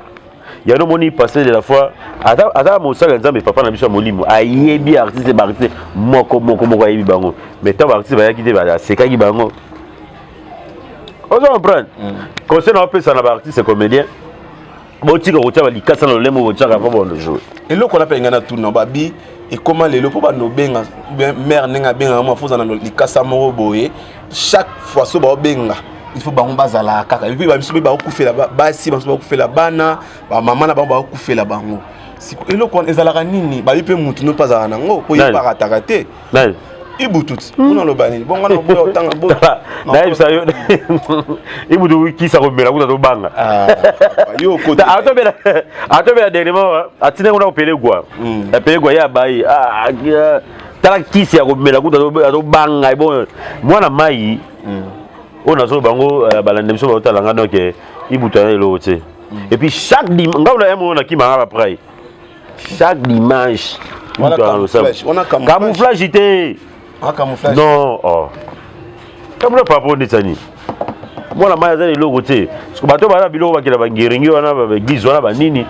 [SPEAKER 2] yango. Omoni pasteur de la foi aza mosala ya Nzambe, papa na biso ya molimo, ayebi artiste, ba artiste moko moko moko ayebi bango. Mais ntango ba artiste bayaki te, asekaki bango, ozo comprendre. Conseil na opesa na ba artiste comédien, Botika kotia balikasa na lolemo, botiaka mpo bondo jour.
[SPEAKER 1] Eloko wana mpe ngai natuna, babi ekóma lelo mpo bando obenga mare ndenge abengaka mwa foza na likasa moko boye. Chaque fois so baobenga, il faut bango bazalaka kaka. Et puis bamisu mpe bakokufela basi, bamisu bakokufela bana, bamama na bango bakokufela bango. Siko eloko wana ezalaka nini? Babi mpe mutu no mpe azalaka nango mpo ye parataka te.
[SPEAKER 2] Nani?
[SPEAKER 1] Ibutu ti mpona aloba nini bongo wana oboya otanga bo.
[SPEAKER 2] Nayebisa yo, Ibutu kisa komela kuta tobanga.
[SPEAKER 1] Yo okota.
[SPEAKER 2] Atobela dernièrement, atinda ngo na kopelegwa, apelegwa ye abayi. Tala kisi ya komela kuta atobanga. Bon, mwana mai oyo nazoloba bango, balanda biso, baotala nga. Donc Ibutu aza eloko te. Et puis chaque dimanche, ngai na ye moko nakimanga baprai chaque dimanche. Camouflage te. Non, oh. Camouflage par rapport neti mwana mai aza na eloko te. Bato baza biloko, bakenda bangeringi wana, baeglise wana, banini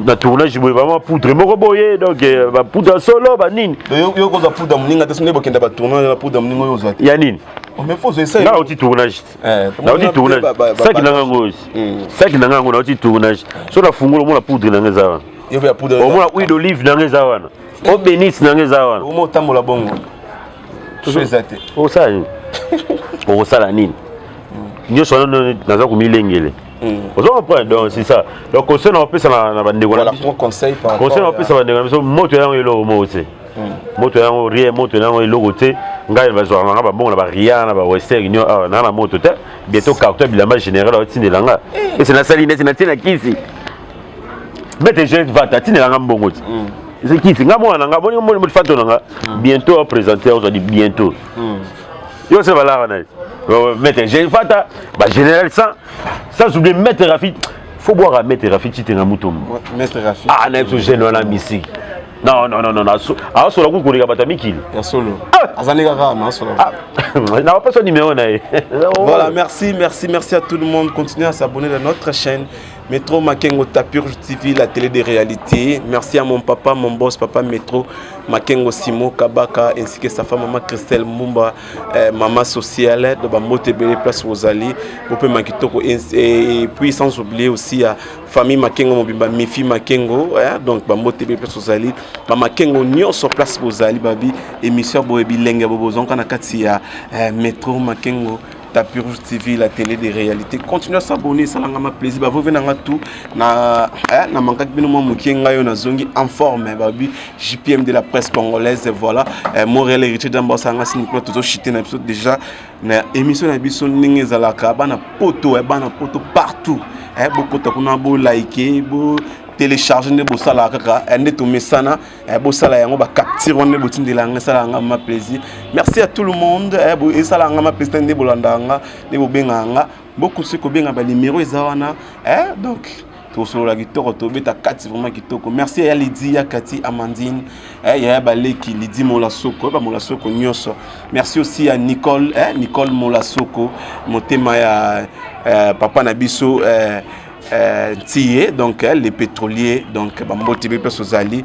[SPEAKER 2] na tournage boye, bama poudre moko boye, donc bapoudre solo banini.
[SPEAKER 1] Yo kozwa poudre moninga te. Soki bokenda batournage, poudre moninga oyo ozwa te.
[SPEAKER 2] Ya nini?
[SPEAKER 1] Mais faut ozwa.
[SPEAKER 2] Nga nauti tournage, nauti tournage, saki nanga ngo, saki nanga yango, nauti tournage. So nafungola, omona poudre nanga eza wana, omona huile d'olive nanga eza wana, o bénisse nanga eza wana.
[SPEAKER 1] Otambola bongo, eza te.
[SPEAKER 2] Okosala nini? Okosala nini? Nyonso wana naza komilengele, ozo comprendre? Donc c'est ça. Donc conseil na opesa na bandeko na biso,
[SPEAKER 1] conseil
[SPEAKER 2] na opesa bandeko na biso, moto yango eloko moko te, moto yango rien, moto yango eloko te. Ngai bazwaka nanga bambongo na baria na bawestern Union awa, naa na moto te. Bientôt carton bilamba général aotindela nga. Ese nasali neti natie na kisi, maître jeune vata atindelanga mbongo te. Eza kisi nga mwana na nga boni moni fato na nga bientôt aprésente, ozwadi bientôt. Yo se balaka na ye maître jeune fata, bagénéral, sans oublier maître Rafi. Faut boire à maître Rafi Titenga Mutombo.
[SPEAKER 1] Maître Rafi.
[SPEAKER 2] Ah, na biso jeune wana misiki. Non, non, non, non, aosola kutu koleka bato ya mikili.
[SPEAKER 1] Ya solo, azali kaka na solo.
[SPEAKER 2] Nakopesa numéro na ye.
[SPEAKER 1] Voilà, merci, merci, merci à tout le monde. Continuez à s'abonner à notre chaîne Métro Makengo Tapure TV, la télé des réalités. Merci à mon papa, mon boss, papa Métro Makengo Simo Kabaka, ainsi que sa femme, maman Christelle Mumba, maman sociale de Bambote Bele, place Rosalie, Bopé Makitoko, et puis sans oublier aussi à famille Makengo Mobimba, Mifi Makengo, hein, donc Bambote Bele, place Rosalie, ba Makengo sur place Rosalie, babi, émission Boebi Lenga Bobozon, kana kati ya Métro Makengo Tapis Rouge TV, la télé des réalités. Continuez à s'abonner, ça m'a plaisir. Bah, vous venez tout na eh, na manka bino mwa mokie. Ngai yo nazongi en forme, babi JPM de la presse congolaise. Voilà, eh, Montréal héritier d'Amba sanga sinikula. Tozo chiter na biso déjà na émission na biso ndenge ezalaka. Bana poto, eh, bana poto partout, eh, bokota kuna, bo liker, bo télécharger nde bosalaka kaka nde tomesana. Bosala yango, bacapture wana nde botindela yanga, esala yanga ma plaisir. Merci à tout le monde. Esala yanga ma plaisir nde bolanda yanga, nde bobenga yanga. Bokosi kobenga, banimero eza wana. Donc tosolola kitoko, tobeta kati vraiment kitoko. Merci ya Lidi, ya Kati, Amandine, yaya baleki Lidi Molasoko, bamolasoko nyonso. Merci aussi à Nicole, Nicole Molasoko, motema ya papa na biso, Ntie, donc les pétroliers. Donc bambote mpe place ozali.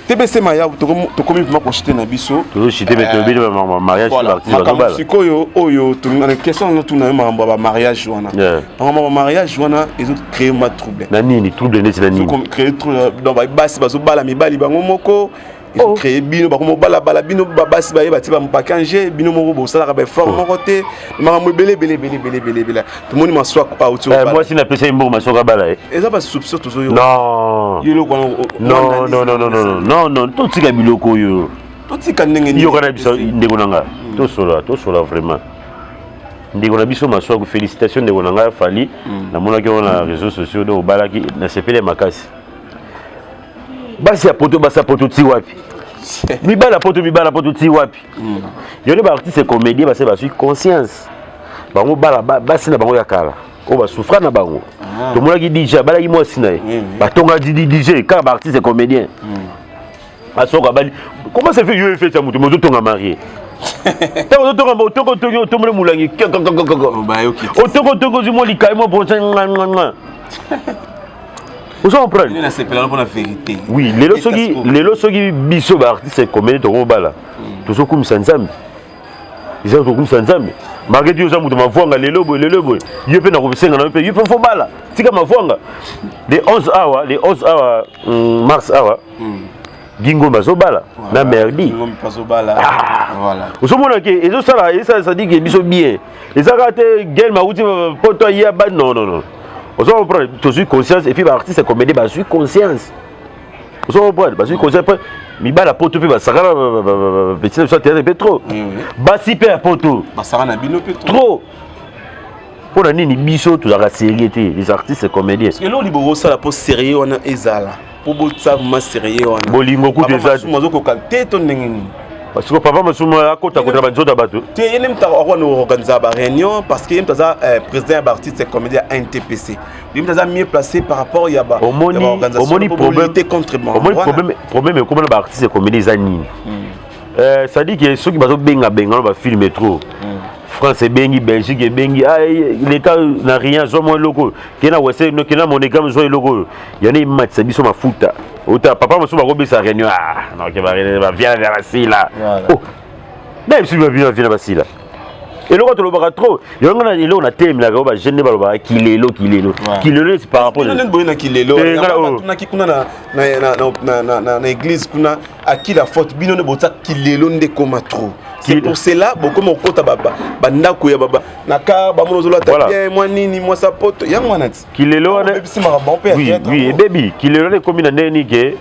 [SPEAKER 1] TBC Maya, tokomi vraiment kochite na biso.
[SPEAKER 2] Tozochite, mais toyebi mariage.
[SPEAKER 1] Makambo sikoyo oyo question yango tuna yo, makambo ya bamariage wana, makambo ya bamariage wana ezocrée ma trouble.
[SPEAKER 2] Na nini trouble? Neti na nini?
[SPEAKER 1] Créer trouble, donc basi bazobala mibali bango moko, ezocrée bino bakomobalabala bino basi bayeba ti bampakange bino moko, bosalaka baeffort moko te. Makambo ebele ebele ebele ebele ebele ebele. Tomoni Maswako auti.
[SPEAKER 2] Mwasi napesa ye mbongo, Maswako abala ye.
[SPEAKER 1] Eza basoupçon tozoyoka.
[SPEAKER 2] Non, non, non, non, non, non, non, totika biloko oyo.
[SPEAKER 1] Totika ndenge
[SPEAKER 2] nini? Yoka na biso, ndeko na nga, tosola, tosola vraiment. Ndeko na biso Maswako, félicitation ndeko na ngai Fali. Namonaki yango na réseaux sociaux, donc obalaki, nasepeli makasi. Basi ya poto, basi ya poto ti wapi? Mibali ya poto, mibali ya poto ti wapi? Yo nde baartiste comédien base bazwi conscience, bango bala basi na bango ya kala oyo basouffra na bango. Tomonaki DJ abalaki mwasi na ye, batonga DJ kaka baartiste comédien. Asoka bali, comment ça fait? Yo efeti ya moto mozotonga marié, ntango ozotonga, otoko otoki, otomboli molangi, otoko otoki, ozwi mwa likai, mwa brosin. Ozo comprendre? Oui, lelo soki, lelo soki biso baartiste comédien tokobala, tozokumisa Nzambe, eza tokumisa Nzambe. Malgré tout, oza moto mavwanga, lelo boye, lelo boye, yo mpe nakosenga na yo mpe, yo mpe fo bala, tika mavwanga. Le 11 awa, le 11 awa, mars awa, Gingombe azobala na Merdi. Ozomona ke ezosala, ezosala, c'est-à-dire ke biso bien eza kaka te gelme awuti poto aya ba. Non, non, non, ozo comprendre, tozwi conscience et puis baartiste comédien bazwi conscience. Ozo comprendre, bazwi conscience mpe mibala poto mpe basakana petit na biso ya théâtre mpe trop, basi mpe ya poto.
[SPEAKER 1] Basaka na bino mpe.
[SPEAKER 2] Trop. Mpo na nini biso tozalaka sérieux te, les artistes comédiens?
[SPEAKER 1] Eloko liboso osala mpo sérieux wana ezala, mpo botia vraiment sérieux wana.
[SPEAKER 2] Bolingo kutu eza.
[SPEAKER 1] Azokoka te to ndenge nini?
[SPEAKER 2] Parce que papa Masumu akota kota banzoto ya bato.
[SPEAKER 1] Te, ye nde moto akona organiser baréunion, parce que ye moto aza président ya baartiste comédien ya NTPC. Ye moto aza mieux placé par rapport ya
[SPEAKER 2] Omoni problème
[SPEAKER 1] contre.
[SPEAKER 2] Omoni problème ekoma na baartiste comédien eza nini? C'est-à-dire que soki bazobengabenga na bafilme trop, France ebengi, Belgique ebengi, leka na rien, zwa mwa eloko oyo, ke na wese, ke na monekam, zwa eloko oyo. Yana ematisa biso mafuta. Ota papa mosusu bakobisa réunion, noke baviana na basila na biso, baviana basila. Eloko tolobaka trop yango na eloko natelemelaka oyo bajeune nde balobaka kilelo, kilelo, kilelo, c'est par rapport
[SPEAKER 1] Boye na kilelo batunaki kuna na église kuna: à qui la faute? Bino nde botia kilelo nde koma trop. C'est pour cela bokoma kokota bandako ya na ka bamona ozolata bien, mwa nini, mwa sapoto, yango wana ti.
[SPEAKER 2] Kilelo wana, oui, ebebi. Kilelo wana ekomi na ndenge nini ke,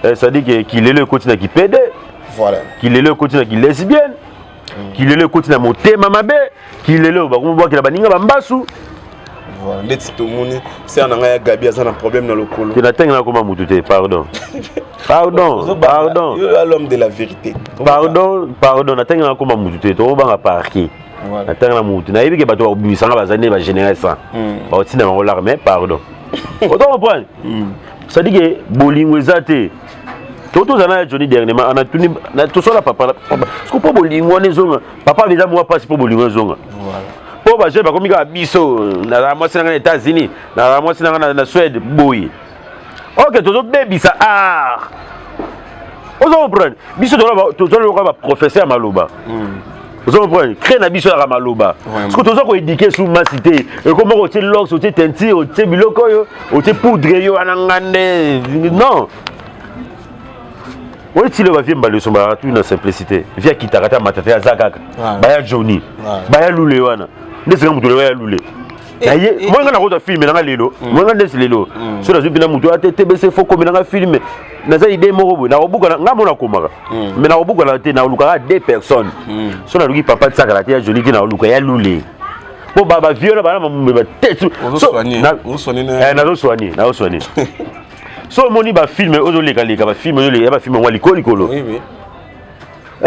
[SPEAKER 2] c'est-à-dire ke kilelo ekoti na kipede, kilelo ekoti na kilesbienne, kilelo ekoti na motema mabe, kilelo bakomobwakela baninga bambasu.
[SPEAKER 1] Ndeti tomoni sœur na ngai ya Gabi aza na problème na lokolo.
[SPEAKER 2] Te, na ntange nakoma mutu te. Pardon, pardon, pardon.
[SPEAKER 1] L'homme de la vérité.
[SPEAKER 2] Pardon, pardon, na ntange nakoma mutu te. Tokobanga parquet na ntange na mutu. Nayebi ke bato bakobimisanga baza nde bagénéral 100, bakotinda bango l'armée. Pardon, oto comprendre, c'est-à-dire ke bolingo eza te. To tozala na Johnny dernièrement, anatuni tosola papa, parce que mpo bolingo wana ezonga, papa eza mwa mpasi mpo bolingo ezonga, mpo bajeune bakomi kaka biso. Nazala mwasi nanga na États-Unis, nazala mwasi nanga na Suède boye. Ok, tozobebisa art. Ozo comprendre, biso tozala lokola baprofesseur ya maloba. Ozo comprendre, cré na biso yaka maloba, parce que toza koéduquer su masi te. Ekomoko otie locks, otie teinture, otie biloko oyo, otie poudre, yo wana nga nde non. Oyo tili bavie mbala esombaka tu na simplicité. Vie akitaka te, amata te, aza kaka. Baya Johnny, baya lule wana nde sika moto lelo ya lule moi nga nakozwa film nanga lelo, moi nga ndesi lelo so nazwi mpena moto ate TBC, fo komi nanga film. Naza idée moko boye, nakobukana nga mo nakomaka, mais nakobukana te, nakolukaka deux personnes. So naluki papa Tisakala te, ya Joli te, nakoluka ya lule mpo bavie wana bana mamumbe batete. Nazosoigne, nazosoigne. So omoni bafilm ozolekaleka, bafilm ozoleka, bafilm yango likolo likolo,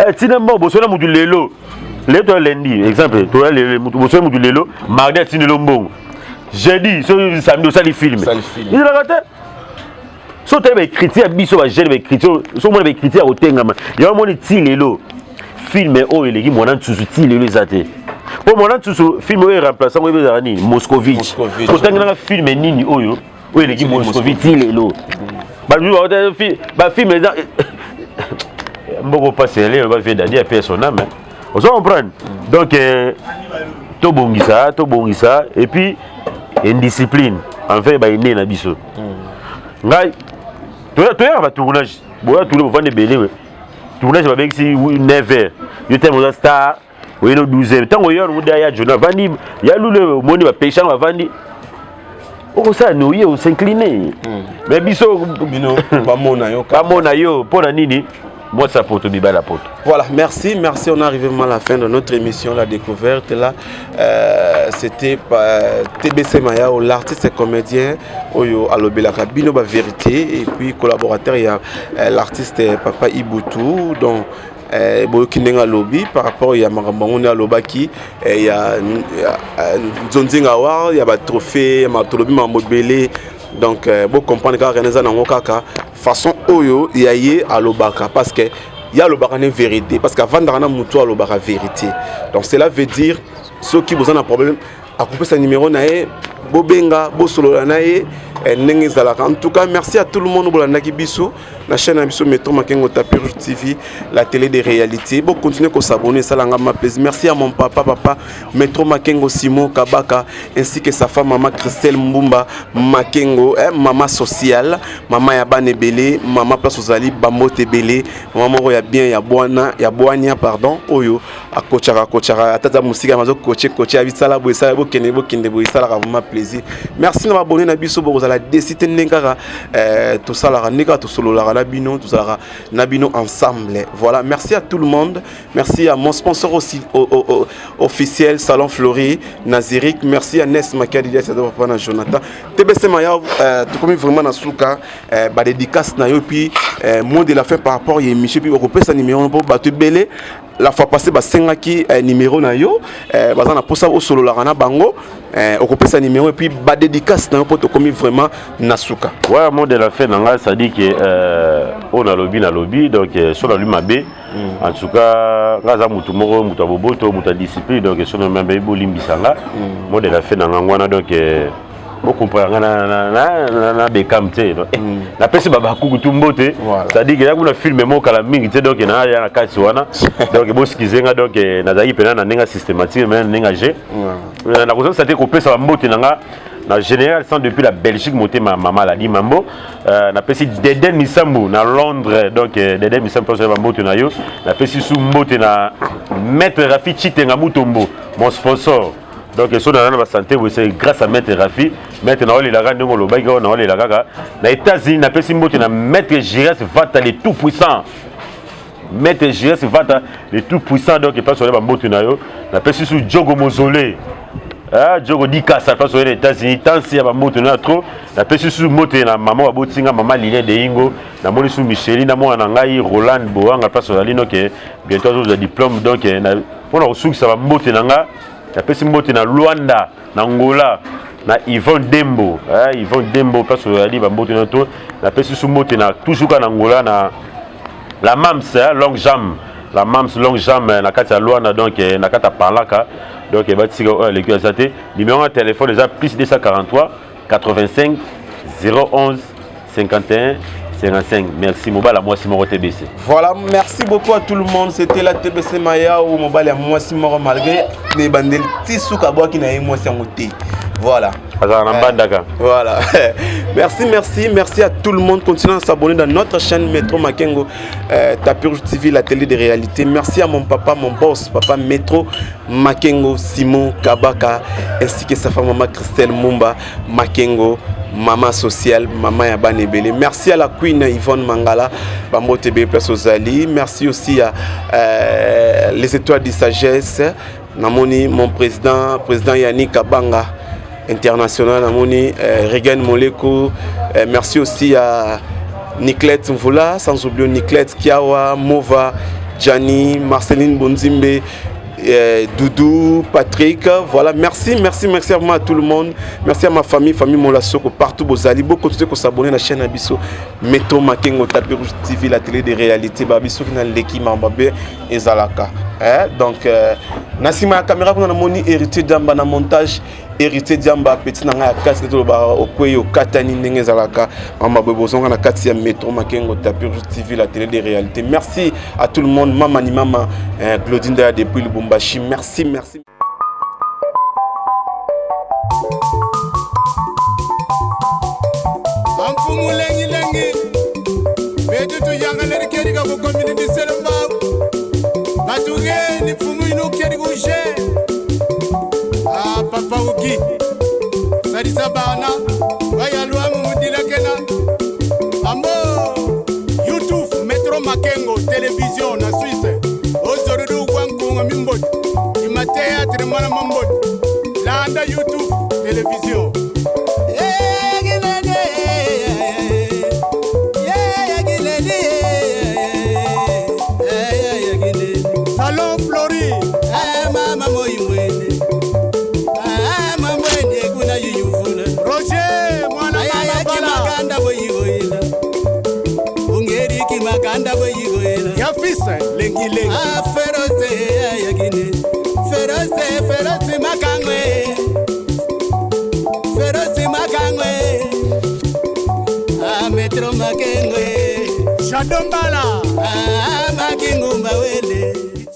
[SPEAKER 2] ntina mbongo bosona mutu lelo. Lelo toya lundi, exemple, toya lelo, mutu bosona mutu lelo mardi, atindeli mbongo jeudi, so samedi osali film. Ezalaka te. So otali baécriture ya biso bajeune, baécriture, so omona baécriture ya kotengama yango, omoni ti lelo film oyo eleki Mwana Nsusu ti lelo eza te. Mpo Mwana Nsusu, film oyo eremplace yango ezalaka nini? Moscovitch. Otangelanga film nini oyo eleki Moscovitch ti lelo? Bafilm eza mboko mpasi lelo, bavie dadi ape son âme. Ozo comprendre? Donc tobongisa, tobongisa. Et puis indiscipline envers baene na biso. Ngai toyaka batournage boya, tourne, bovanda ebele, tournage babengisi 9 heures, yo teme oza star, oye no 12 heures. Ntango oya nomuda ya jona avandi, ya lule, omoni bapeshanga bavandi, okosala ni oye os'incline. Mais biso
[SPEAKER 1] bino bamona yo.
[SPEAKER 2] Bamona yo mpo na nini? Mwasi ya poto, mibali ya poto.
[SPEAKER 1] Voilà, merci, merci. On arrive vraiment à la fin de notre émission, La Découverte. Là, c'était TBC Mayao, l'artiste et comédien, oyo alobelaka bino ba vérité, et puis collaborateur, il y a l'artiste Papa Ibutu, donc boyoki ndenge alobi par rapport ya makambo yango nde alobaki ya Nzonzinga War, ya batrophée ya tolobi makambo ebele. Donc bocomprendre kaka, eza nango kaka façon oyo ya ye alobaka, parce que ye alobaka ne vérité, parce que avandaka na motu alobaka vérité. Donc cela veut dire soki boza na problème, akopesa numéro na ye. Bobenga, bosolola na ye ndenge ezalaka. En tout cas, merci à tout le monde bolandaki biso na chaîne na biso Metro Makengo Tapis Rouge TV, la télé des réalités. Bo continuer ko s'abonner, esalanga ma plaisir. Merci à mon papa, papa Metro Makengo Simon Kabaka, ainsi que sa femme maman Christelle Mbumba Makengo, mama sociale, mama ya bana ebele, mama place ozali bambote ebele, mama moko ya bien, ya bwana, ya bwania, pardon, oyo akochaka akochaka atata mosika mazo coacher coacher, abisala boye, esala bokende bokende boye, esalaka vraiment plaisir. Merci na ba abonnés na biso. Bokozala déçus te ndenge kaka tosalaka, ndenge kaka tosololaka na bino, tozalaka na bino ensemble. Voilà, merci à tout le monde. Merci à mon sponsor aussi officiel, Salon Fleury Nazirik. Merci à Nes Makiadi, papa na Jonathan TBC Maya. Tokomi vraiment na suka. Ba dédicace na yo, puis mot de la fin par rapport ya émission, puis okopesa numéro mpo bato ebele la fois passée basengaki numéro na yo, baza na mposa osololaka na bango. Okopesa numéro et puis ba dédicace na yo mpo tokomi vraiment na suka.
[SPEAKER 2] Ouais, mot de la fin na ngai, c'est-à-dire que oyo nalobi nalobi, donc so nalobi mabe, en tout cas nga aza motu moko, moto ya boboto, moto ya discipline, donc so nalobi mabe, bolimbisa nga. Mot de la fin na ngai wana, donc bocomprendre nga na bekam te. Napesi babakuku tu mbote, c'est-à-dire que ya kuna film moko kala mingi te, donc naya na kati wana, donc bosikize nga. Donc nazalaki mpena na ndenge systématique, mais na ndenge g nakozongisa te kopesa bambote na nga na général sans depuis la Belgique, motema mama Ladi Mambo. Napesi Deden Misambu na Londres, donc Deden Misambu, mposo bambote na yo. Napesi su mbote na maître Rafi Chitenga Mutombo, mon sponsor. Donc so naza na basanté boye, c'est grâce à maître Rafi. Maître, naolelaka ndenge olobaki kaka, naolela kaka. Na États-Unis, napesi mbote na maître Gires Vata, le tout puissant, maître Gires Vata, le tout puissant, donc epai soya bambote na yo. Napesi su Jogo Mozole, ah, Jogo Dikasa, place oye na États-Unis, tansi ya bambote na trop. Napesi su mbote na mama babotinga, mama Lilien Deingo. Namoni su Micheli na mwana na ngai Roland Boanga, place ozali, donc bientôt azozwa diplôme. Donc mpona kosukisa bambote na nga, napesi mbote na Lwanda na Ngola na Yvon Dembo, Yvon Dembo, place ozali, bambote na to. Napesi su mbote na toujours kaka na Ngola na la Mams, longue jambe, la Mams longue jambe na kati ya Lwanda, donc na kati ya Palaka. Donc batika oyo aleki aza te. Numéro ya téléphone eza plus 243 85 011 51 55. Merci, mobala mwasi moko TBC.
[SPEAKER 1] Voilà, merci beaucoup à tout le monde. C'était la TBC Maya ou mobali ya mwasi moko, malgré ne bandeli ti suka bwaki na ye mwasi yango te. Voilà.
[SPEAKER 2] Azala na mbandaka.
[SPEAKER 1] Voilà. Merci, merci, merci à tout le monde. Continuez à s'abonner dans notre chaîne Metro Makengo, Tapis Rouge TV, la télé des réalités. Merci à mon papa, mon boss, papa Metro Makengo, Simon Kabaka, ainsi que sa femme maman Christelle Mumba Makengo, maman sociale, maman ya bana ebele. Merci à la queen Yvonne Mangala, Bambo TB Place Ozali. Merci aussi à les étoiles de sagesse. Namoni, mon président, président Yannick Kabanga international, namoni Regan Moleko. Merci aussi à Nicolette Mvula, sans oublier Nicolette Kiawa, Mova, Gianni, Marceline Bonzimbe, Doudou, Patrick. Voilà, merci, merci, merci vraiment à tout le monde. Merci à ma famille, famille Molasoko, partout bozali. Beaucoup de s'abonner à la chaîne Abiso, Metro Makengo, Tapis Rouge TV, la télé des réalités. Babiso qui n'a l'équipe Mambabe et Zalaka. Eh, donc, na sima ya caméra, kuna namoni Héritier Diamba na montage. Héritier Diamba, petit na ngai ya kati, toloba okwei okatani ndenge ezalaka. Mama boye bozonga na kati ya Metro Makengo Tapis Rouge TV, la télé des réalités. Merci à tout le monde. Mama ni mama Claudine Daya depuis Lubumbashi. Merci, merci.
[SPEAKER 3] Bamfumu lengilengi betu tuyangaleri kerika ku community selembao batugeni mfumu ino keri kushe. Ah, papa uki salisa bana bayalwamu mudilakena ambo YouTube Metro Makengo télévision na Suisse ozorudu gwankunga mimboti ima théâtre mwana mamboti landa YouTube télévision. Salon Flori.
[SPEAKER 4] Mama moimwene mamwene kuna yuyuvula.
[SPEAKER 3] Roger mwana mama Bala.
[SPEAKER 4] Makanda boyigoyela ungeriki makanda boyigoyela.
[SPEAKER 3] Ya fils lengi lengi.
[SPEAKER 4] Ferose yakine ferose ferose makangwe. Metro Makengo.
[SPEAKER 3] Shadombala.
[SPEAKER 4] Ah, Makengo.